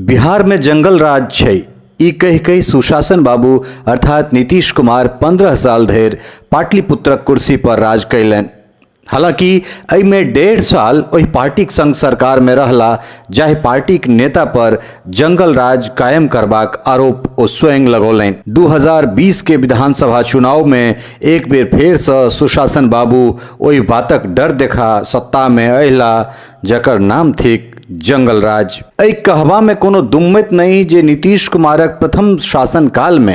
बिहारमे जंगल राज छै, ई कहि कहि सुशासन बाबू अर्थात नीतीश कुमार 15 साल धरि पाटलिपुत्रक कुर्सी पर राज कयलनि। हालांकि एहिमे 1.5 साल ओहि पार्टीक संग सरकारमे रहला जाहि पार्टीक नेता पर जंगल राज कायम करबाक आरोप ओ स्वयं लगौलनि। 2020 के विधानसभा चुनावमे एक बेर फेरसँ सुशासन बाबू ओहि बातक डर देखा सत्तामे अयला जकर नाम थिक जंगल राज। एहि कहबामे कोनो दुम्मत नहि जे नीतीश कुमारक प्रथम शासनकालमे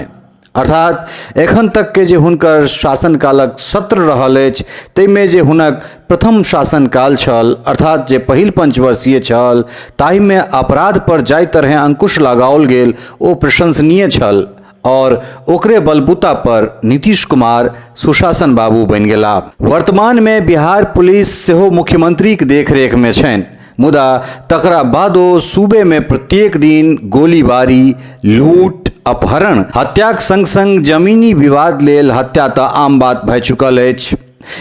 अर्थात एखन तकके जे हुनकर शासनकालक सत्र रहल अछि ताहिमे जे हुनक प्रथम शासनकाल छल अर्थात जे पहिल पंचवर्षीय छल ताहिमे अपराध पर जाहि तरहें अंकुश लगाओल गेल ओ प्रशंसनीय छल और ओकरे बलबूता पर नीतीश कुमार सुशासन बाबू बनि गेला। वर्तमान में बिहार पुलिस सेहो मुख्यमंत्रीक देखरेख में छनि, मुदा तकरा बादो सूबे में प्रत्येक दिन गोलीबारी, लूट, अपहरण, हत्याक संग संग जमीनी विवाद लेल हत्या तऽ आम बात भए चुकल अछि।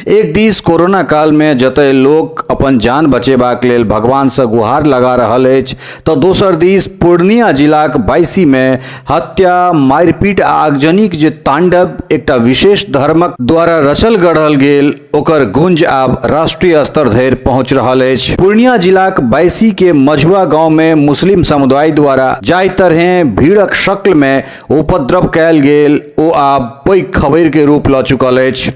एक दिस कोरोना काल में जतय लोक अपन जान बचेबाक लेल भगवान से गुहार लगा रहल अछि तऽ दोसर दिस पूर्णिया जिलाक बाइसी में हत्या, मारिपीट आ आगजनीक जे तांडव एकटा विशेष धर्मक द्वारा रचल गढ़ल गेल ओकर गूंज आब राष्ट्रीय स्तर धरि पहुंच रहल अछि। पूर्णिया जिलाक बाइसी के मझुआ गांव में मुस्लिम समुदाय द्वारा जाहि तरहें भीड़क शक्ल में उपद्रव कयल गेल ओ आब पैघ खबरि के रूप लऽ चुकल अछि।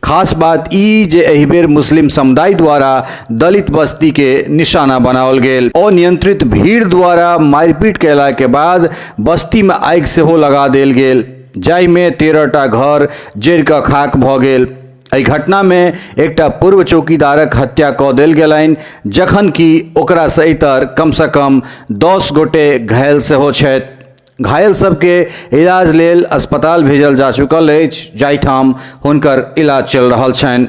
खास बात ई जे एहि बेर मुस्लिम समुदाय द्वारा दलित बस्ती के निशाना बनाओल गेल। अनियंत्रित भीड़ द्वारा मारिपीट कयला के बाद बस्ती में आगि सेहो लगा देल गेल, जाहि में 13 टा घर जरि कऽ खाक भऽ गेल। एहि घटना में एकटा पूर्व चौकीदारक हत्या कऽ देल गेलनि, जखन कि ओकरा से इतर कम से कम 10 गोटे घायल सेहो छथि। घायल सबके इलाज लेल अस्पताल भेजल जा चुकल अछि, जाहिठाम हुनकर इलाज चलि रहल छनि।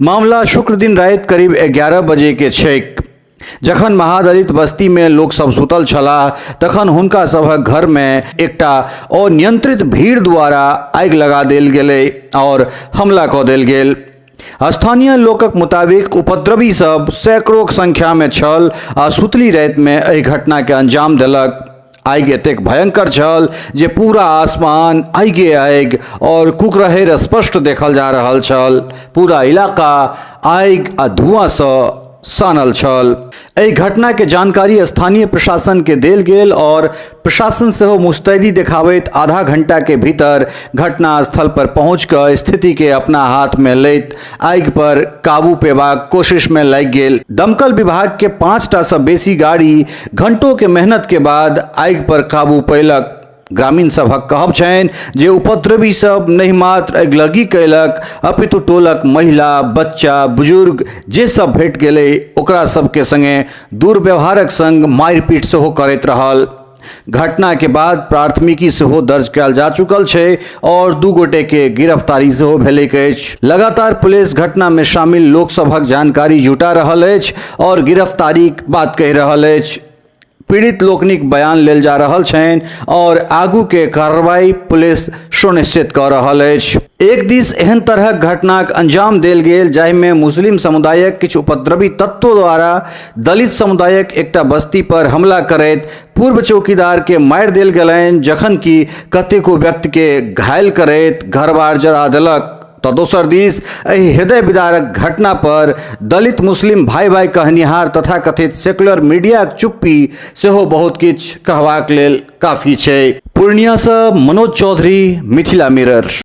मामला शुक्र दिन राति करीब 11 बजे के छैक, जखन महादलित बस्ती में लोक सब सुतल छलाह तखन हुनका सभक घर में एकटा अनियंत्रित भीड़ द्वारा आगि लगा देल गेलै और हमला कऽ देल गेल। स्थानीय लोकक मुताबिक उपद्रवी सब सैकड़ों संख्या में छल आ सुतली राति में एहि घटना के अंजाम देलक। आगि एतेक भयंकर छल जे पूरा आसमान आगिए आगि और कुकरहेर स्पष्ट देखल जा रहल छल। पूरा इलाका आगि आ धुआं सँ सानल छल। एहि घटना के जानकारी स्थानीय प्रशासन के देल गेल और प्रशासन सेहो मुस्तैदी देखाबैत आधा घंटा के भीतर घटना स्थल पर पहुंच कऽ स्थिति के अपना हाथ में लैत आगि पर काबू पेबाक कोशिश में लागि गेल। दमकल विभाग के 5टा सँ बेसी गाड़ी घंटों के मेहनत के बाद आगि पर काबू पैलक। ग्रामीण सभक कहब छनि जे उपद्रवी सब नहि मात्र अगिलगी कयलक अपितु टोलक महिला, बच्चा, बुजुर्ग जे सब भेट गेलै ओकरा सबके संगे दुर्व्यवहारक संग मारिपीट सेहो करैत रहल। घटना के बाद प्राथमिकी सेहो दर्ज कयल जा चुकल छै और 2 गोटे के गिरफ्तारी सेहो भेलैक अछि। लगातार पुलिस घटना में शामिल लोक सभक जानकारी जुटा रहल अछि और गिरफ्तारीक बात कहि रहल अछि। पीड़ित लोकनिक बयान लेल जा रहल छनि और आगू के कार्रवाई पुलिस सुनिश्चित कऽ रहल अछि। एक दिस एहन तरहक घटनाक अंजाम देल गेल जाहिमे मुस्लिम समुदायक किछु उपद्रवी तत्व द्वारा दलित समुदायक एकटा बस्ती पर हमला करैत पूर्व चौकीदार के मारि देल गेलनि, जखन कि कतेको व्यक्ति के घायल करैत घरबार जरा देलक। तऽ दोसर दिस एहि हृदय विदारक घटना पर दलित मुस्लिम भाई भाई कहनिहार तथाकथित सेकुलर मीडियाक चुप्पी सेहो बहुत किछु कहबाक लेल काफी छै। पूर्णिया सँ मनोज चौधरी, मिथिला मिरर।